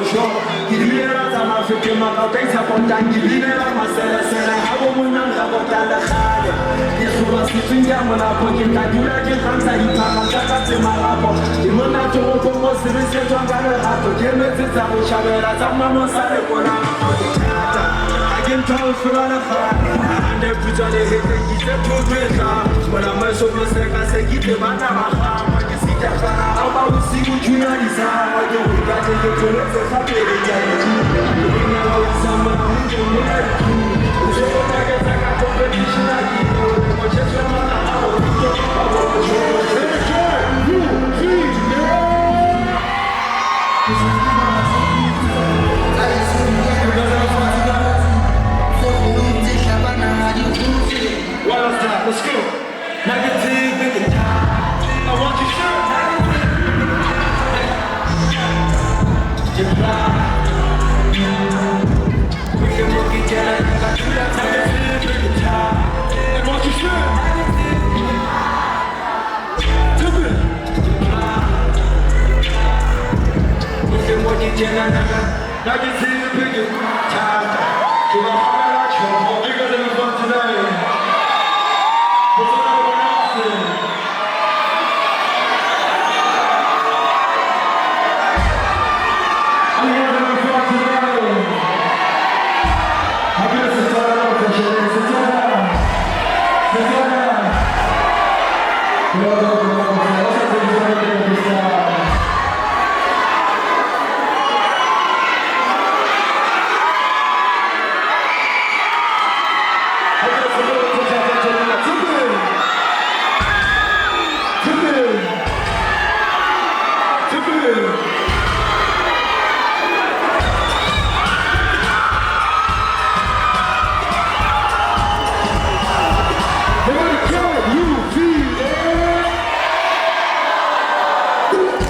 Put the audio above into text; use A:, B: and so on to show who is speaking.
A: Sho ke binela tsa mafete maka ka itshapotang ke binela maselesele ha bo monna nka bota le kgale ke hloba setsweng ya molapo ke tla dula ke kgantsha diphaka tsa ka tse marapo ke monna toropong mo sebesetswang ka lerato ke emetse tsa botjhabela tsa mmamosa le kolapo ke thata ha ke ntho ho hlola le kgale ande putswa le hetseng ke itse thotho e tla mola meso moseka se ke tle bana ba gangwa ke sita fana ha ba bosigo tjuna disangwa ke go ikatle ke tsholetse fa pele ke a ithuta ke bina ba isa mola ho ntse mo ka dithuto o se o taketsa ka competition a ke o motjhetso wa matla a go ke ba bo
B: One last time, let's go. Negative, I want you sure. I want you sure. You guys having fun tonight? What's up, everyone else? Are you guys having fun tonight? Happiness is
A: Everybody, can you feel it?